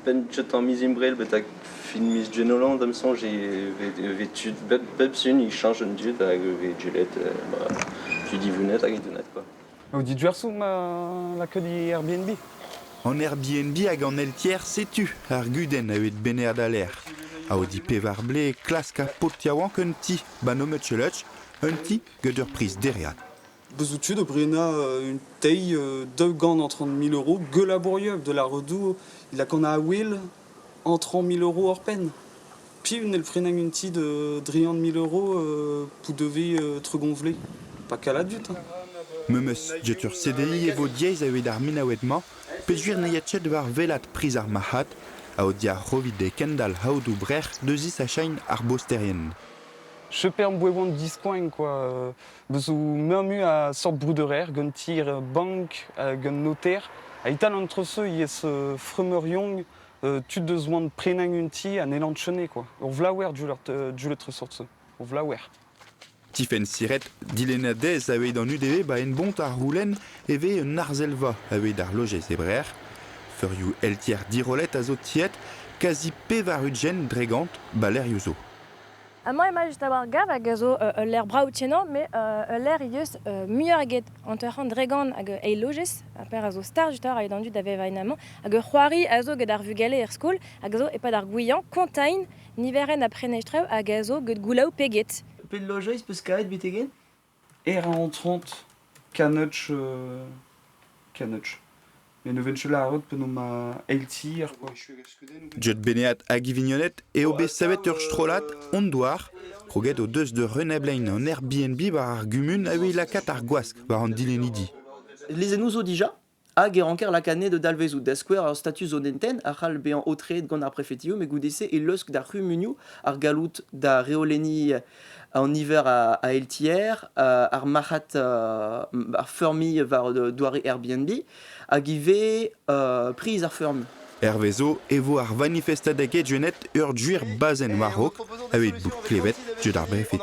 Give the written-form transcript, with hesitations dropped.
penn kentañ miz Ebrel betek fin miz Gwengolo da'm soñj e vez tud bep sizhun e cheñch an dud hag e vez gwelet tud divunet hag divunet quoi. Au diduersoù ma lakaet e Airbnb. An Airbnb hag an Eltier setu ar gudenn evit Benead Aller. Aodi pevar blez klask ar paotr yaouank un ti ba Nometcheletch, un ti gant ur priz dereat. Bezout tud o brenañ un teil 230 000 euros gueul laborieux de la Redoux, il a qu'on a a-wel en 30 000 euros hors peine. Piv n'hell prenañ un ti de 30 000 euros pour devez tregonvler? Pas qu'à l'adulte. Hein. Memes get ur CDI e vo diaes evit ar minaoued-mañ peogwir ne ya ket war wellaat priz ar marc'had aodiñ ar c'hovid e kendalc'h aodoù Brec'h deus sachain ar bosterien. Cheper boewan diskoagn quoi. Bezo muioc'h-mui a sort bruderer gant tir bank gant noter. Ha e-tal an treuzse ivez fremeurion tud deus oant prenañ un ti ha n'hellant chene quoi. Ur vlaouer diouzh treuzsort-se. Ur vlaouer. Tifenn Siret, dilennadez aveit an UDB ba enbont ar c'houlenn e vez un arsellva aveit ar lojeiz e Brec'h. Feurioù eltier dirollet a zo tiet kazi 80 dre gant ba lec'hioù zo. Amañ emañ just a-walc'h gav hag a zo ul lec'h brav-kenañ, met ul lec'h he deus muioc'h eget 50% hag eil lojez, ar pezh a zo start just a-walc'h evit an dud da vevañ en amañ. Hag ur c'hoari a zo get ar vugale er skol hag a zo e-pad ar gouiañ kontañ niverenn ha prenestreù hag a zo get goulaou pe get. Pet lojeiz 'peus kavet betek-henn? R130 Kanutch Kanutch. Mais ne ven ket lâret penaos ma eil tier quoi. Jud Benead hag e vignoned eo bet savet ur strollad hon douar kroget o deus da renablein an Airbnb war ar gumun a evit lakaat ar gwask war an dilennidi. Lezennoù zo dija hag e ranker lakaat anezhe da dalvezout. Da skouer, ur status zo den a c'hall bezañ aotreet gant ar prefetioù, met goude-se e leusk d'ar c'humunioù ar galloud da reolenniñ an niver a LTR, ar marc'had ar feurmiñ war doare Airbnb, hag ivez priz ar feurmiñ. Hervezo e vo ar vanifestadeg Edgenet ur gwir bazenn war-raok aveit bout klevet diouzh ar brefeti.